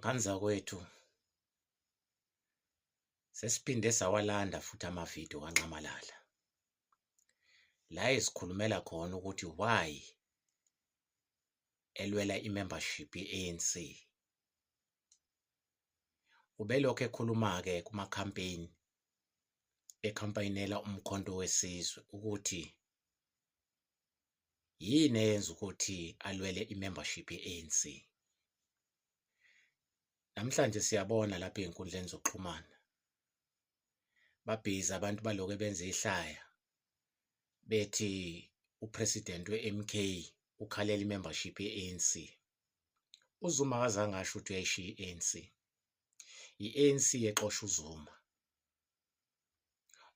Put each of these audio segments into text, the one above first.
Ngane zakwethu, sesiphinde sawalanda futhi amavidiyo kaNxamalala la ezikhulumela khona ukuthi why elwela i-membership ye-ANC. Ubelokhu ekhuluma-ke kuma-campaign ekhampayinela uMkhonto weSizwe ukuthi yini eyenza ukuthi alwele i-membership ye-ANC. Namhlanje siyabona lapha ey'nkundleni zokuxhumana babhizi abantu balokhu benza ihlaya bethi upresident we-MK ukhalela i-membership ye-ANC. UZuma akazange asho ukuthi uyayishiya i-ANC. I-ANC exosha uZuma.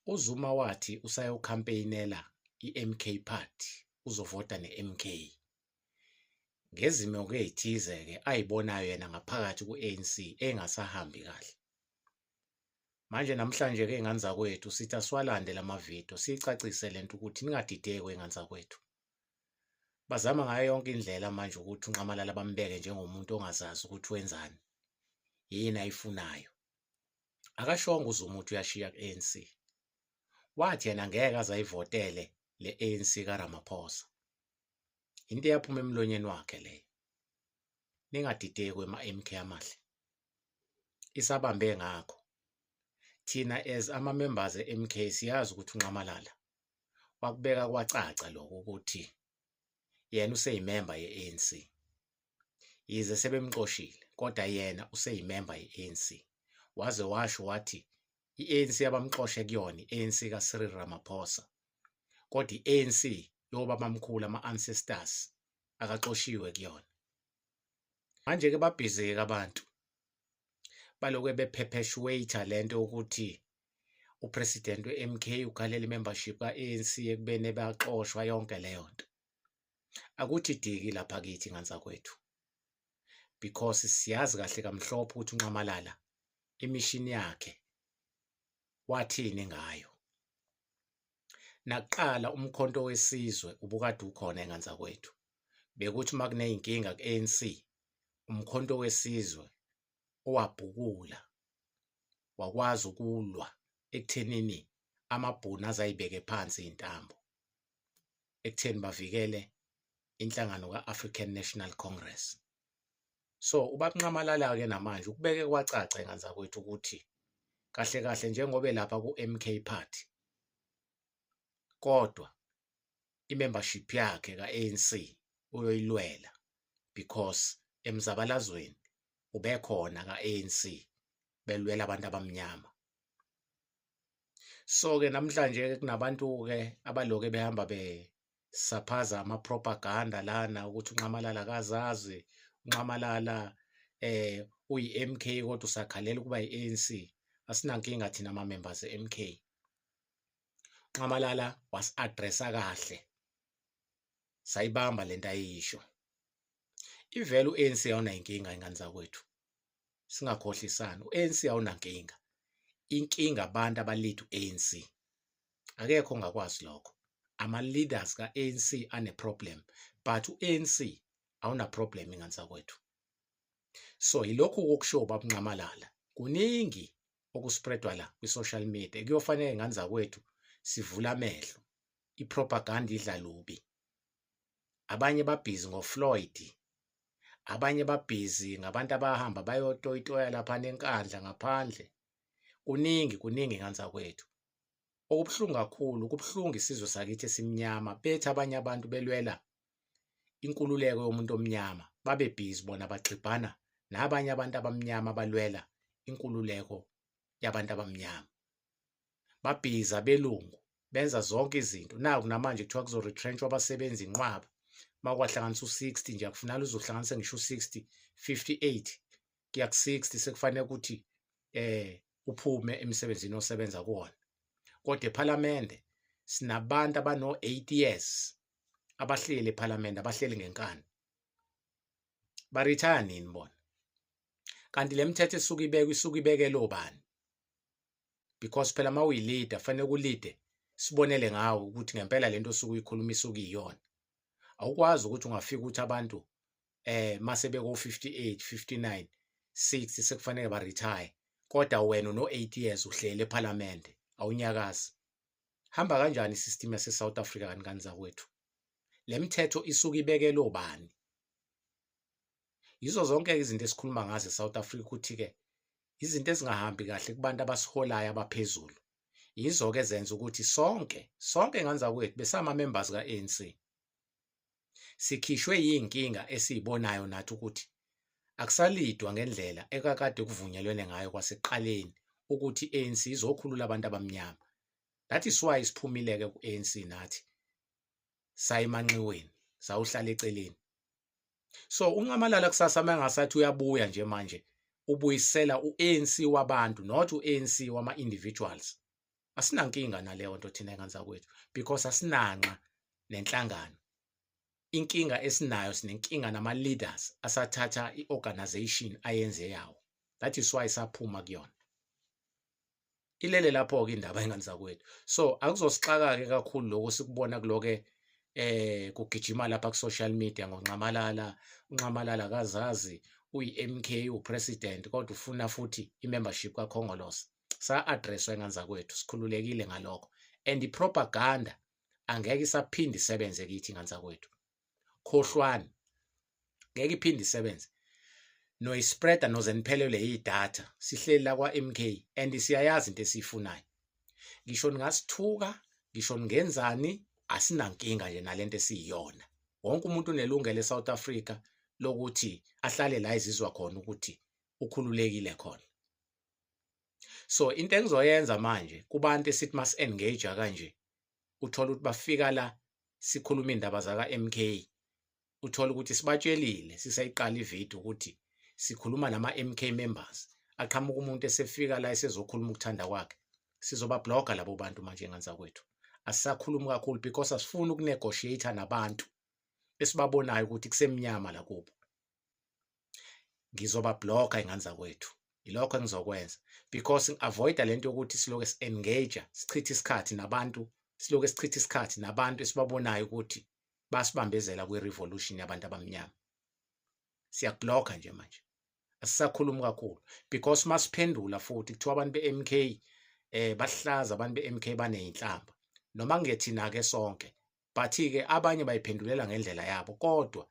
UZuma wathi usayokhampeyinela i-MK Party, uzovota ne-MK. Ngezimo-ke ey'thize-ke ayibonayo yena ngaphakathi ku-ANC engasahambi kahle. Manje namhlanje-ke ngane zakwethu sithi asiwalande la mavidiyo siyicacise le nto ukuthi ningadideki wey'ngane zakwethu. Bazama ngayo yonke indlela manje ukuthi uNxamalala bambeke njengomuntu ongazazi ukuthi wenzani, yini ayifunayo. Akashongo uZuma ukuthi uyashiya ku-ANC. Wathi yena ngeke aze ayivotele le ANC kaRamaphosa. Into eyaphuma emlonyeni wakhe leyo. Ningadideki wema-MK amahle. Isabambe ngakho. Thina as ama-members e-MK siyazi ukuthi uNxamalala wakubeka kwacaca lokho ukuthi yena useyimemba ye-ANC. Yize sebemxoshile kodwa yena useyimemba ye-ANC. Waze washo wathi i-ANC abamxoshe kuyona i-ANC kaCyril Ramaphosa. Kodwa i-ANC yobabamkhulu ama-ancestors akaxoshiwe kuyona. Manje-ke babhizi-ke abantu balokhu beperpetuate lento yokuthi upresident we-MK ukhalela i-membership ka-ANC ekubeni baxoshwa yonke leyo nto. Akuthi diki lapha kithi ngane zakwethu because siyazi kahle kamhlophe ukuthi uNxamalala imishini yakhe wathini ngayo. Nakuqala uMkhonto weSizwe ubukade ukhona engane zakwethu. Bekuthi uma kuney'nkinga ku-ANC uMkhonto weSizwe owabhukula wakwazi ukulwa ekuthenini amaBhunu aze ayibeke phansi iy'ntambo ekutheni bavikele inhlangano ka-African National Congress. So ubaba Nxamalala-ke namanje ukubeke kwacaca engane zakwethu ukuthi kahle kahle njengoba elapha ku-MK Party kodwa i-membership yakhe ka-ANC uyoyilwela because emzabalazweni ubekhona ka-ANC belwela abantu abamnyama. So-ke namhlanje-ke kunabantu-ke abaloke behamba besaphaza ama-propaganda lana ukuthi uNxamalala akazazi, uNxamalala uyi-M_K kodwa usakhalela ukuba yi-A_N_C. Asinankinga thina ama-members e-M_K. UNxamalala wasi-address-a kahle, sayibamba lento ayisho. Ivele u-A_N_C awunayo inkinga ingane zakwethu, singakhohlisani, u-A_N_C awunankinga. Inkinga abantu aba-lead u-A_N_C, akekho ongakwazi lokho. Ama-leaders ka-A_N_C ane-problem but u-A_N_C awuna-problem ingane zakwethu. So yilokhu okushiwo ubaba uNxamalala, kuningi okuspreadwa la kwi-social media kuyofanele ngane zakwethu sivule amehlo, i-propaganda idla lubi. Abanye babhizi ngoFloyd, abanye babhizi ngabantu abahamba bayotoyitoya laphana eNkandla ngaphandle. Kuningi kuningi ngane zakwethu. Okubuhlungu kakhulu, kubuhlungu isizwe sakithi esimnyama bethi abanye abantu belwela inkululeko yomuntu omnyama babe busy bona bagxibhana nabanye abantu abamnyama abalwela inkululeko yabantu abamnyama. Babhizi abelungu benza zonke izinto. Naku namanje kuthiwa kuzo-retrench-wa abasebenzi inqwaba. Uma kwahlanganisa u-60 nje akufunakala uze uhlanganise ngisho u-60, 58 kuya ku-60 sekufanele ukuthi uphume emsebenzini osebenza kuwona. Kodwa ePhalamende sinabantu abano-8 years abahleli ePhalamende abahleli ngenkani. Ba-retire nini bona? Kanti le mithetho esuke ibekwe isuke ibekelwe obani? Because phela uma uyi-leader fanele ku-lead-e sibonele ngawe ukuthi ngempela lento osuke uyikhuluma isuke iyona. Awukwazi ukuthi ungafika ukuthi abantu mase beko 58, 59 60 sekufanele ba retire, kodwa wena uno 8 years uhleli ePhalamende, awunyakazi. Hamba kanjani isystem yase South Africa kanti kanzakwethu? Lemithetho isuke ibekelwe obani? Yizo zonke izinto esikhuluma ngazo eSouth Africa ukuthi-ke izinto ezingahambi kahle kubantu abasiholayo abaphezulu yizo-ke ezenza ukuthi sonke sonke ngane zakwethu besama-members ka-ANC sikhishwe yiy'nkinga esiyibonayo nathi ukuthi akusalidwa ngendlela ekakade kuvunyelwene ngayo kwasekuqaleni ukuthi i-ANC izokhulula abantu abamnyama. That is why siphumile-ke ku-ANC nathi saya emanxiweni sawuhlala eceleni. So uNxamalala kusasa mangasathi uyabuya nje manje ubuyisela uANC wabantu, not uANC wama individuals. Asinankinga naleyo nto thina engane zakwethu because asinanxa nenhlangano. Inkinga esinayo, sinenkinga nama leaders asathatha iorganization ayenze yawo. That is why saphuma kuyona. Ilele lapho-ke indaba ingane zakwethu. So akuzosixaka-ke kakhulu lokho sikubona kuloke kugijima lapha ku-social media ngoNxamalala. UNxamalala akazazi uyi-MK, upresident, kodwa ufuna futhi i-membership kaKhongolose. Sa-addresswa ingane zakwethu, sikhululekile ngalokho. And i-propaganda angeke isaphinde isebenze kithi ingane zakwethu. Khohlwani, ngeke iphinde isebenze. Noyispreada noze niphelelwe yidatha. Sihleli la kwa-MK and siyayazi into esiyifunayo. Ngisho ningasithuka, ngisho ningenzani, asinankinga nje nalento esiyiyona. Wonke umuntu unelungelo eSouth Africa lokuthi ahlale la ezizwa khona ukuthi ukhululekile khona. So into engizoyenza manje kubantu esithi mas-engage kanje, uthola ukuthi bafika la sikhuluma indaba zaka-MK, uthola ukuthi sibatshelile sisayiqala ividiyo ukuthi sikhuluma nama-MK members, aqhamuka umuntu esefika la esezokhuluma ukuthanda kwakhe, sizoba-blocka labo bantu manje ngane zakwethu. Asisakhulumi kakhulu because asifuni ukunegotiate nabantu esibabonayo ukuthi kusemnyama la kubo. Ngizoba-blocka ingane zakwethu, ilokho engizokwenza because ngi-avoida lento yokuthi siloke si-engage, sichithe isikhathi nabantu, siloke sichithe isikhathi nabantu esibabonayo ukuthi basibambezela kwi-revolution yabantu abamnyama. Siyakublocka nje manje, asisakhulumi kakhulu because masiphendula futhi kuthiwa abantu be-MK bahlaza, abantu be-MK baneyinhlamba, noma kungethina ke sonke, but ke abanye bayiphendulela ngendlela yabo, kodwa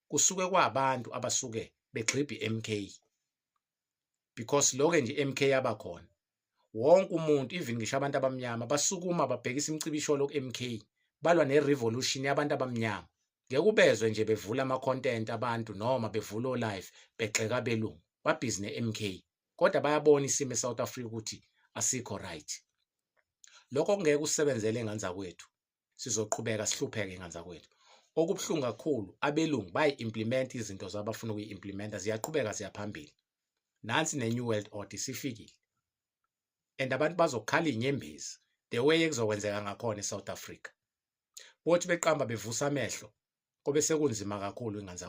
kusuke kwabantu abasuke begxibha i-MK because lokho nje i-MK yabakhona wonke umuntu, even ngisho abantu abamnyama basukuma babhekisa imicibisholo ku-MK, balwa ne-revolution yabantu abamnyama. Ngeke ubezwe nje bevula ama-content abantu noma bevula o-live begxeka abelungu, babhizi ne-MK, kodwa bayabona isimo e-South Africa ukuthi asikho right. Lokho kungeke kusebenzele ngane zakwethu, sizoqhubeka sihlupheke ngane zakwethu. Okubuhlungu kakhulu, abelungu bayi-implement izinto zabo abafuna ukuyi-implementa, ziyaqhubeka ziyaphambili. Nansi ne-New World Order isifikile and abantu bazokhala iy'nyembezi the way ekuzokwenzeka ngakhona e-South Africa. Bothi beqamba bevusa amehlo kobe sekunzima kakhulu ingane.